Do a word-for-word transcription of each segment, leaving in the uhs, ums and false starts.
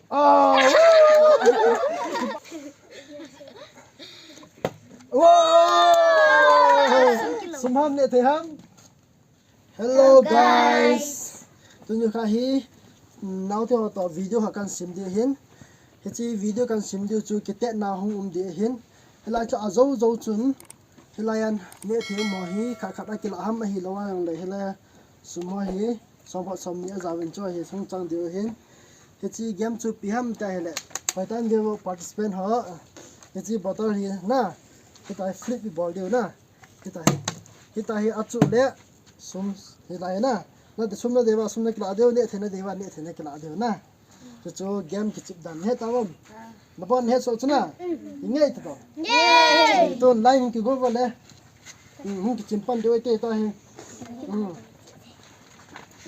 Ah, woo! Wow! Sum ham, neh thei ham? Hello, hello, guys, guys. Tuni kha hi, mm, naote ho toh video kha kahin sem ding ahin. Hiche video kahin sem ding chu kitetna hung um ding ahin. Hilai chu ajou jou chun, hilai a neh thei ho hi khat khat a kilah ham ahilou a jongle hilai a sum ho hi som khat som ni a jaovin chu hi sung chang ding ahin. Hiche game chu ipi ham tia ahile, hoitah in ding participant ho. Hiche bottle hi na, hitia hi flip i bol diu na. Hitia hi, hitia hi achuh le sum hilai na. Nate sum nadei uva sum nakilah diu, neh thei nadei uva neh thei nakilah diu na. Chuchu game kichep dan nahe tauvem? Nabon nahe soh chu na? Ingai ta to. Ingai. Tun line hung kigol uva le. Hmm, hung kichim pan diu ahi te ta hi. Hmm.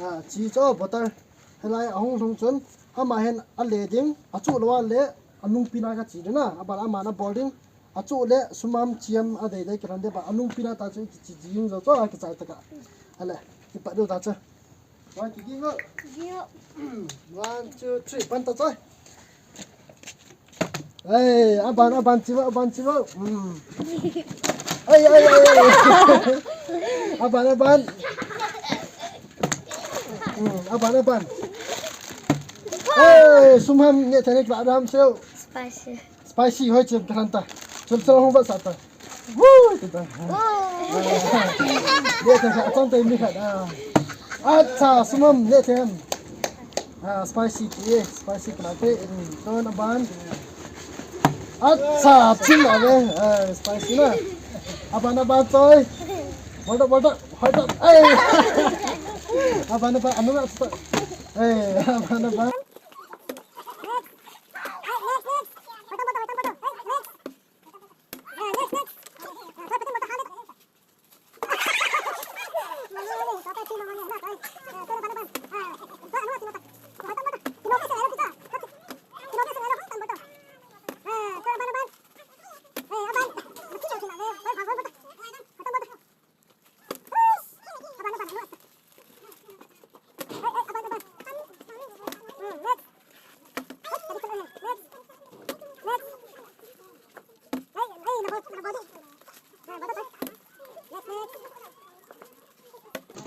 Ah, chi cho bottle. Hilai ahung lhung chun, ama hin ale ding, achuh lou a le, anungpi na kachi ding na, aban aman abol ding, achuh le, sum ham chi ham adei dei kilhon ding ba, anungpi na ta chu kichi jing jo cho, akichai tah a. Ale, kipat diu ta chu. One, two, three, pan ta chu. Ei, aban, aban, chi vo, aban, chi vo. Hmm. Ei, ei, ei, ei. Aban, aban. Hmm, aban, aban. Ei, sum ham, neh thei nakilah ham seo. Spicy. Spicy hoi chem ta han ta. Chul chul hung va sa ta. Woo, ti ta. Woo. Neh thei kha, achang tei mi kha. Ah. Acha, sum ham, neh thei ham. Ah, spicy ti, spicy kila te, mm, tun aban. Acha, chin ave, eh, spicy na. Aban, aban, choi. Bol ta, bol ta, hoi ta, eh. Aban, aban, anu na, eh, aban, aban.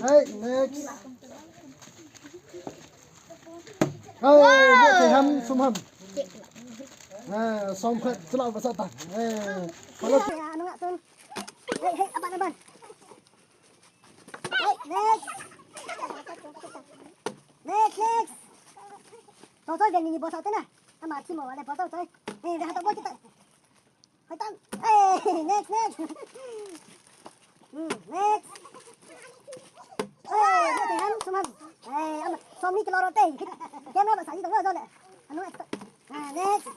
Hey, next. Hey, neh thei ham, sum ham. Ah, som khat, chula ba sa ta. Eh, follow. Hey, hey, aban, aban. Hey, next. Next, next. Tou, tou, veng ni ni bol sa te na. Ama thi mo le bol tou, tou. Hey, ha tou bol kita. Hai tan. Hey, next, next. Hmm, next. Hey, next, ham, sum ham. Hey, ama, som ni kilo ro te. Camera ba sa ni tou, tou le. Anu, ah, next.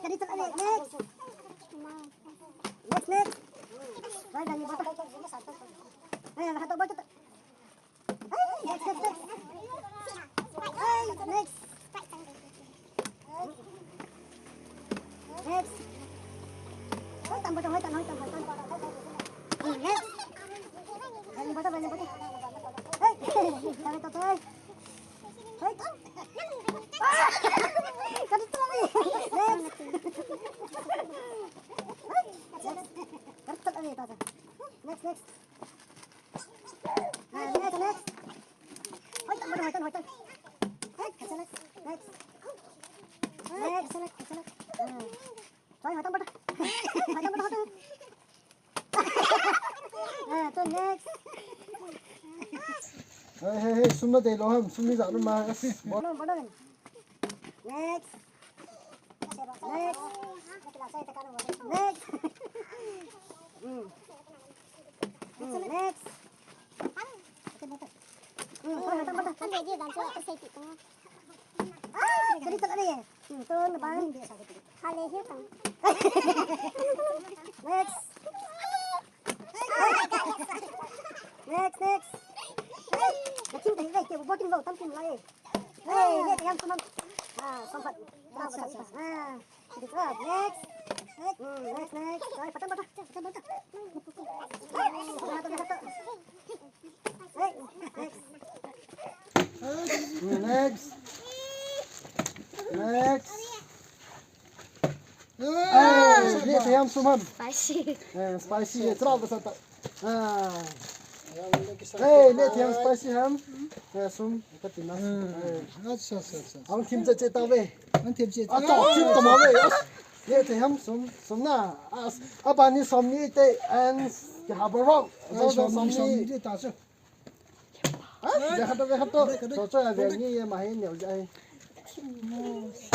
Kadi chala le, next. Next, next. Rai, rai, bata. Eh, ha tou bata. Eh, next, next, next. Eh, next. Next. Hoi tan, bata, hoi tan, hoi tan, hoi tan. Eh, next. Rai, bata, rai, bata. Eh, rai, bata, rai. Next, next. Ah, next, next. Next, next. Next, next. Ah. Sorry, hoitah, hoitah. Hoitah, hoitah. Ah, to next. Hey, hey, hey, sum nadei lou ham, sum ni ja lou ma. Bol. Bol, bol. Next. Next. Next. Hmm. Hmm, next. Hmm, bol, bol, bol. Ah, jadi tak ada ya? Hmm, turun, bang. Kali hiu tang. Next. Next, next. Hey, next, next. Ah, sompat. Bravo, bravo. Ah, next. Hmm, next, next. Ay, patang, patang. Patang, patang. Hey, next. Hmm, next. Sum ham. Spicy. Eh, spicy ye, chalo basa ta. Ah. Hey, ne thiam spicy ham. Eh, sum, ka tina. Eh. Acha, acha, acha. Ang thim che che ta ve. Ang thim che. Acha, thim ta ma ve. Ne thiam sum, sum na. As, abani som ni te and ki ha ba ro. Ai, som ni, som ni te ta chu. Ha? Ve khat to, ve khat to. Cho cho ya ve ni ye ma he neo ja he.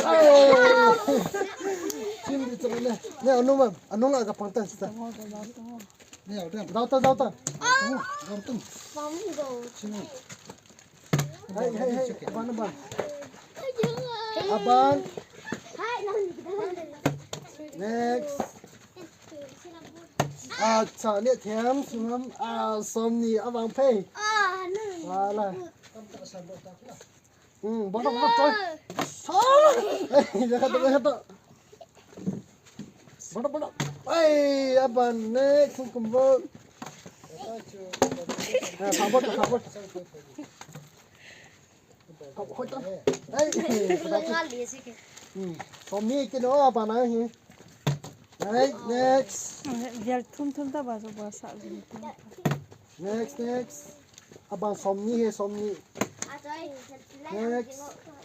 Ai. Chim di chang ne. Ne anu ma, anu la ka pang tan sa. Ne au dan. Dau ta, dau ta. Dau tum. Chim. Hai, hai, hai. Aban, aban. Aban. Next. Acha, ne thiam sum ham, ah, som ni abang phei. Ah, no. Wala. Hmm, bol, bol, bol. Sa. Eh, ya kata, ya kata. Bol, bol. Ai, aban next kum bol. Eh, sabot, sabot. Hoi tan. Hey, ngali si ke. Hmm. Som ni kit o, aban ahi. Hey, next. Vel thum thum ta ba so ba sa. Next, next. Aban som ni he, som ni. Next.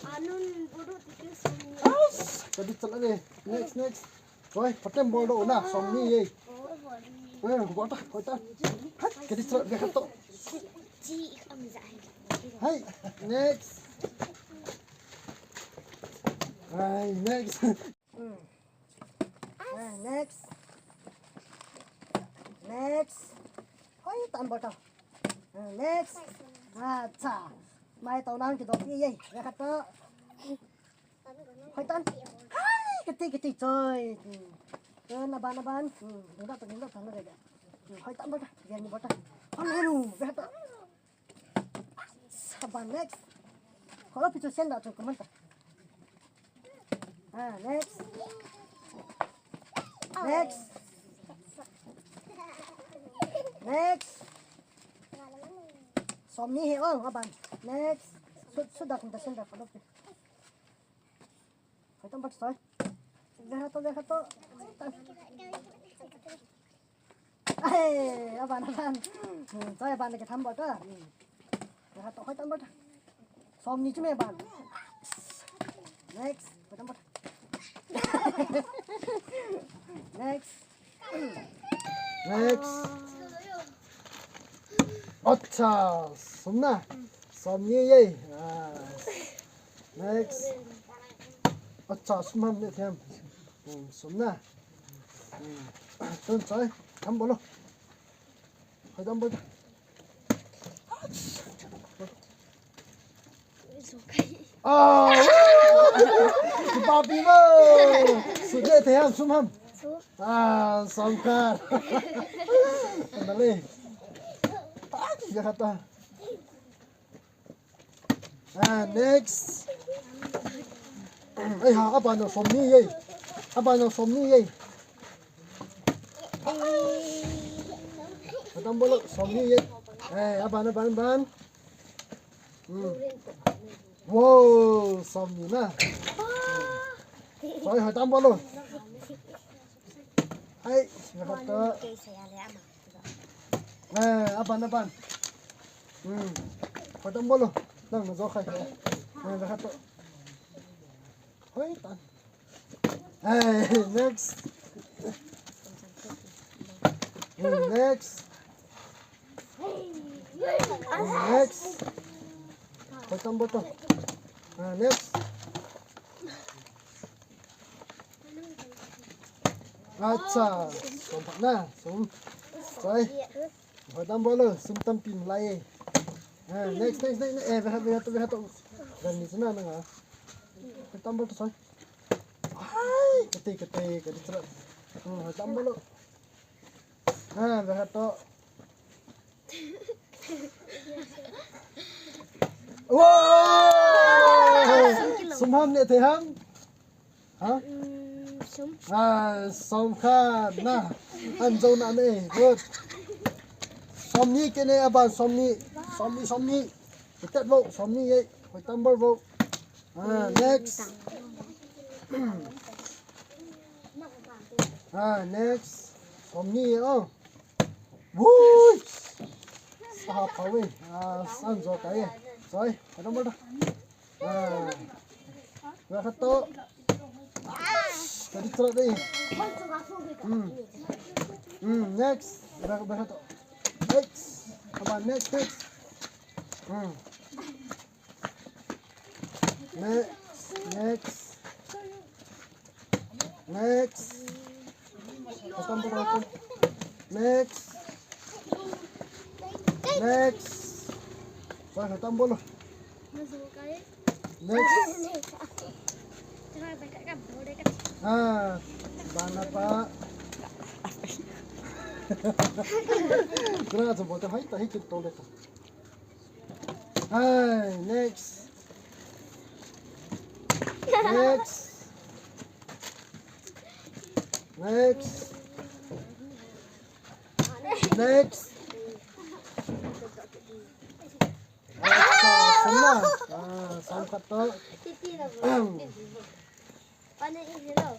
Anun buru tiku som ni. Ka di chala de. Next, next. Choi, phaten bol do na, som ni ye. Eh, bol ta, bol ta. Hai, ka di chala de khat to. Hai, next. Hai, next. Hmm. Ah, next. Next. Hoi tan bol ta. Ah, next. Acha. Mai to nang ki do pi ye. Ya khat to. Hoi tan. Hai, kati, kati choi. Hmm. Aban, aban. Hmm. Ding da, ding da, tan da. Hmm. Hoi tan bol ta. Yan bol ta. Hoi lu, ya khat to. Aban next. Holo pichu sen da chu kumanta. Ah, next. Next. Next. Som ni he o, aban. Next. Sut, sut da kumta sen da holo pi. Hoi tan bol soi. Ve khat to, ve khat to. Ai, aban, aban. Hmm, choi aban ke tham bol ta. Hmm. Ve khat to, hoi tan bol ta. Som ni chu me aban. Next. Hoi tan bol ta. Next. Next. Acha, som na. Som ni ye. Ah. Next. Acha, sum ham ne thiam. Hmm, som na. Hmm. Tun choi. Tham bol lo. Hoi tan bol ta. Ah! Kipapi mo! Sum ne thiam, sum ham. Ah, som khat. Ana le. Ah, ya khat ta. Ah, next. Ai ha, aban jong som ni ye. Aban jong som ni ye. Hoi tan bol lo, som ni ye. Eh, aban, aban, aban. Hmm. Wow, som ni na. Choi, hoi tan bol lo. Ai, ya khat to. Eh, aban, aban. Hmm. Hoi tan bol lo. Nang na jo khai. Eh, ya khat to. Hoi tan. Eh, next. Hmm, next. Hmm, next. Hoi tan bol to. Ah, next. Acha, som phat na, som. Choi. Hoi tan bol lo, sum tampi um lai e. Ah, next, next, next, next. Eh, ve khat, ve khat to, ve khat to. Gal ni chu na na nga. Hoi tan bol to, choi. Ai, kati, kati, kati, choi. Hmm, hoi tan bol lo. Ah, ve khat to. Wow! Sum ham ne thei ham? Ha? Mm, sum. Ah, som khat na. An jo na ne. Good. Som ni kit ne aban som ni. Som ni, som ni. Kitet vo, som ni ye. Hoi tan bol vo. Ah, next. Ah, next. Somni, oh. Woo! Sa pa we. Ah, san jo kai. Choi, ada mo da. Ah. Ba khat to. Ka di tra dei. Hmm. Hmm, next. Ba, ba khat to. Next. Come on, next, next. Hmm. Next, next. Next. Khatam bol, khatam. Next. Next. Choi, khatam bol. Next. Ah, bana pa. Kena tu bol, hai, tak, hai, kita tolak. Hai, next. Next. Next. Next. Ah, sam na. Ah, sam khat to. Titi na bo. Pane isi lo.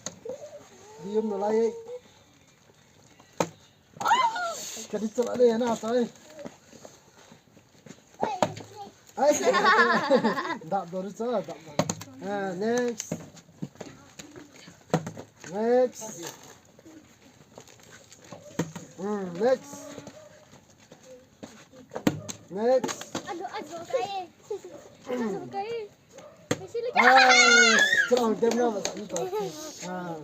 Dium na lai. Ka di chala le na tai. Ai. Dap do ri cha, dap do. Ah, next. Next. Hmm, next. Next. Alo, alo, kai. Alo, kai. Ai, kira game na ba ta. Ah.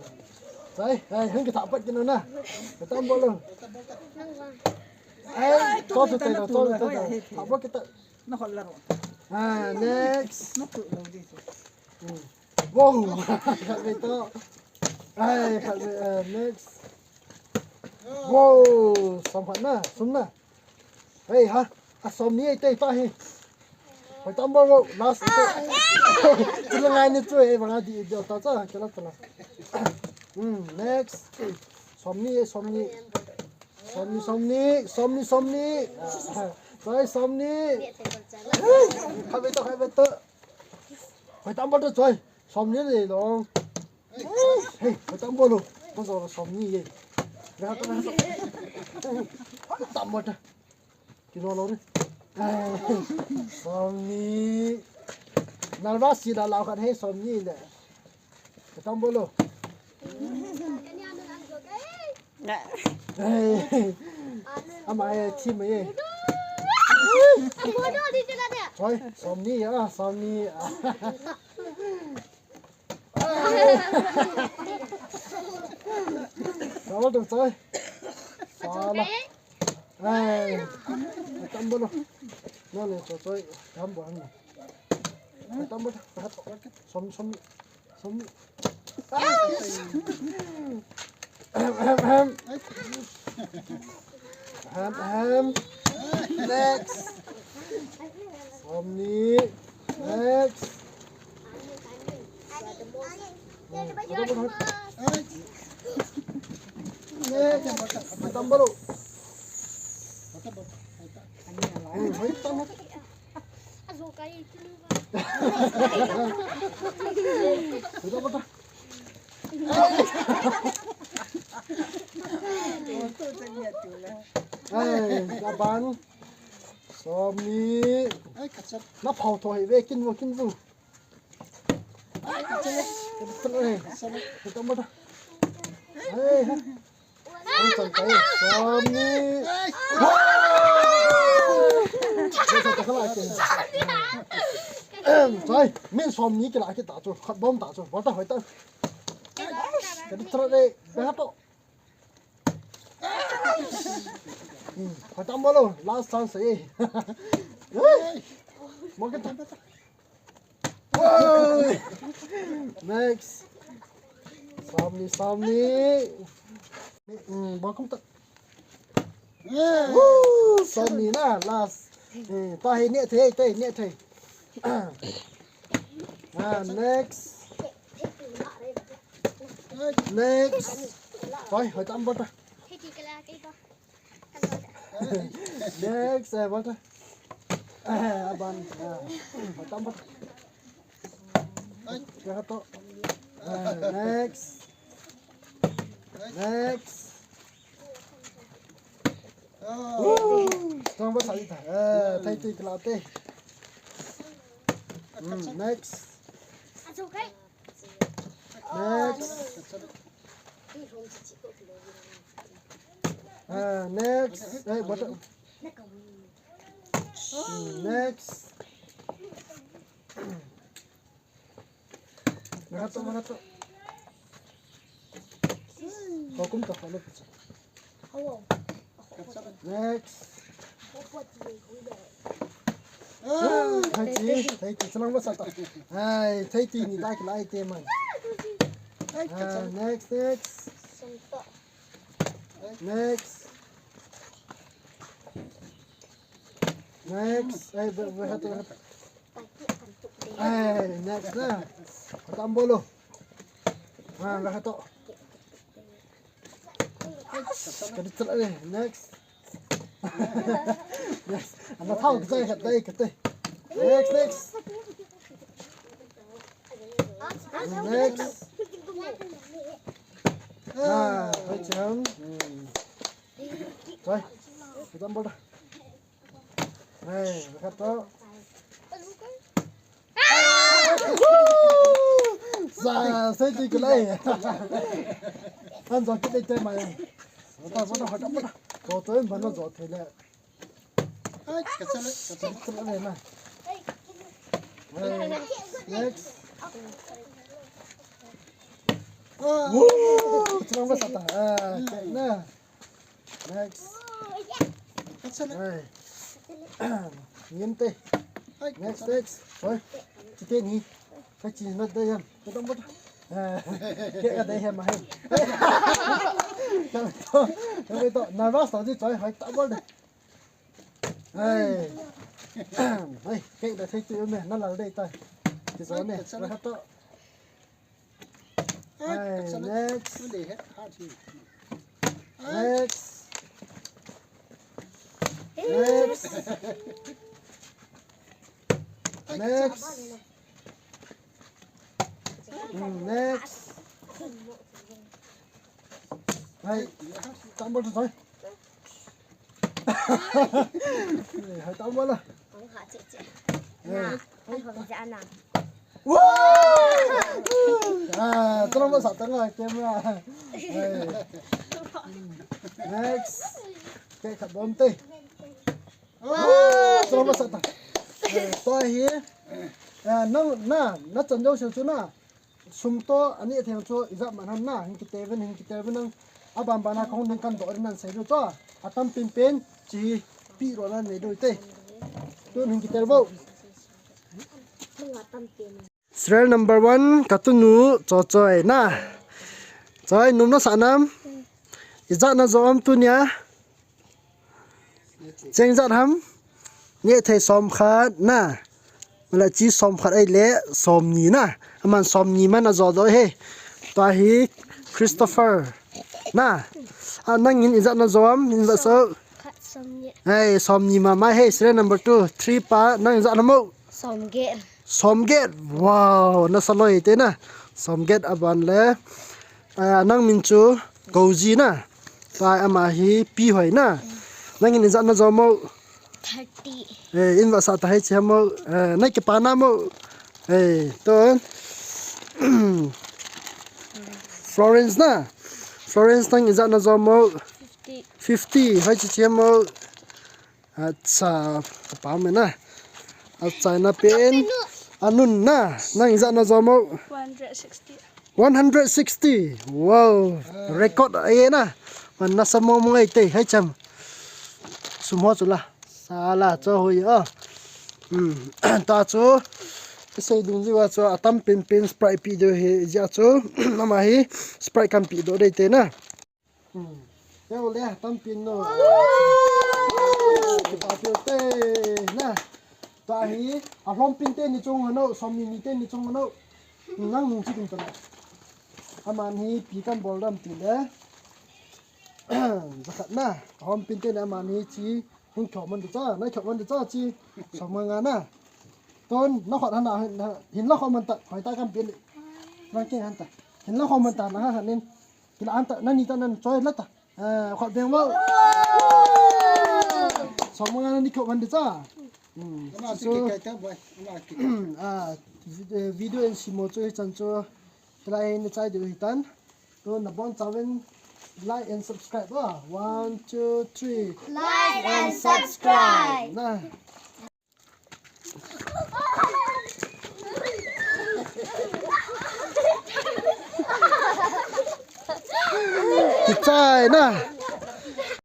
Sai, ai, hang kita pat kinu na. Khatam bol lo. Ai, to to to to. Apa kita? Na khol la ro. Ah, next. Na tu lo di tu. Hmm. Wow. Khat ve to. Ai, khat ve, eh, next. Wow, som khat na, som na. Hei, ha. A som ni ei te ta hi. Hoi tam bol lo, last te. Tu la ngai ni tu ei bang a di di ta cha, ke la ta la. Hmm, next. Som ni, som ni. Som ni, som ni, som ni, som ni. Choi, som ni. Khat ve to, khat ve to. Hoi tam bol to choi. Som ni le long. Hei, hoi tam bol lo. Ko jo lo som ni ye. Ga to, ga to. Hoi tam bol to. Kilo lo ni. Som ni. Nalva si la lau khat hei som ni le. Hoi tam bol lo. Hei. Ama ye, team ye. Choi, som ni ya, som ni. Sa lo dong choi. Sa lo. Ai. Tam bol lo. No, no, choi, choi. Tam bol lo. Tam bol. Som, som. Som. Ahem, ahem. Ahem, ahem. Next. Som ni. Next. Hmm, ada pun. Next. Tambah dulu. Hmm, baik, tambah. Betul, betul. Ai, kaban. Som ni. Ai, kachat. Na phau thoi ve, kin vo, kin vo. Ai, kachat. Betul, eh. Betul, betul. Ai, ha. Ang chan kai, som ni. Wow! Sa ta kala ke. Em, sai, min som ni kila kita chu, khat bom ta chu, bol ta hoi ta. Ka di tra de, ba to. Hmm, khat tam bol lo, last chance eh. Mo kita. Wow! Next. Som ni, som ni. Hmm, bol kum ta. Woo! Som ni na, last. Hmm, ta hi ne thei, ta hi ne thei. Ah, next. Next. Hoi, hoi tam bol ta. Next, eh, bol ta. Eh, aban. Ah, bol ta, bol ta. Ai, kaya to. Eh, next. Next. Woo! Strong ba sa ita. Eh, thei ti kila te. Hmm, next. Next. Ah, next. Eh, bata. Hmm, next. Marato, marato. Hukum tak kalau pecah. Next. Ah, thei ti, thei ti, selang ba sa ta. Ai, thei ti ni ta kila ai te man. Ah, next, next. Next. Next. Ai, be, be, hatu, hatu. Ai, next na. Hatu ambolo. Ah, be, hatu. Kadi chala ni. Next. Next. Ana thau kajai khat dai kate. Next, next. Next. Ah, hai chang. Hmm. Hai. Hatu ambolo. Hey, khat to. Sa, sa ti kulai. An jo kit te mai. Bata, bata, bata, bata. Ko to en bana jo thei le. Ai, ka sa le, ka sa le. Sa le na. Hey, next. Woo! Sa ba sa ta. Ah, na. Next. Hey. Ngim te. Next, next. Hoi. Chite ni. Ka chi na da yam. Ka dam ba. Ke ka da yam hai. Ka to. Ka to. Nervous to ji choi hai ta bol de. Hey. Hey, ke da thei tu me na la dei ta. Ki so ne. Ka to. Hey, next. Next. Next. Next. Mm, next. Hey, tambol tu, sorry. Hey, hai tambol la. Hong ha che che. Hey. Na, hai hong ja na. Wow! Ah, tolong ba sa tanga camera. Hey. Next. Ke khat bom te. Wow! Tolong ba sa ta. Eh, to hi. Eh, nang na, na chan jo sel chu na. Sum to, ani theng chu, ijat man ham na, hin kite ven, hin kite ven nang. Aban bana kong ding kan do rin nan sei du chu. Atam pin pin, chi, pi ro nan nei du te. Tun hin kite bo. Serial number one, ka tunu, cho choi na. Choi, num na sa nam. Ijat na jo am tunia. Cheng jat ham? Neh thei som khat na. Mala chi som khat ai le som ni na. Aman som ni man a jo do he. Tua hi Christopher na. A nang in ijat na jo am? In va so. Khat som ni. Hey, som ni ma ma he, serial number two, three pa, nang ijat na mo? Som get. Som get. Wow, na sa loi te na. Som get aban le. Ah, nang min chu Goji na. Tua ama hi Pi Hoi na. Nang in ijat na jo mo? Thirty. Eh, in va sa ta hai chi mo. Eh, na ki pa na mo? Eh, to. Florence na. Florence nang ijat na jo mo? Fifty. Fifty. Hai chi chi mo? Acha, ka pa me na. Acha na pen. Anun na. Nang ijat na jo mo? One hundred sixty. One hundred sixty. Wow. Record ai na. Man na sa mo mo ngai te. Hai cham. Sum ho chu la. Sala cho ho ya. Hmm. Ta chu. Sei dung ji wa chu atam pin pin Sprite pi do he ja chu. Ama hi Sprite kan pi do dei te na. Hmm. Yo le tam pin no. Kipa pil te na. Ta hi a hlom pin te ni chung hano, som ni ni te ni chung hano. Nang nung chi tum ta na. Aman hi pi kan bol dam ti le. Jakhat na. A hlom pin te na aman hi chi. Hin kho man di cha, na kho man di cha chi. Som nga nga na. Ton na khot hana hin la kho man ta, hoi ta kan pin. Nang ke han ta. Hin la kho man ta na ha hanin. Kila anta nani ta nan choi lata. Eh, khot beng mo. Som nga nani khot ban de cha. Hmm. Ama chu kikai ta boy. Ama kikai. Ah, vid- eh, video in simo chu hichan chu. Kila in chai de hitan. To nabon chauvin like and subscribe ah. One, two, three. Like and subscribe. Na. Kichai na.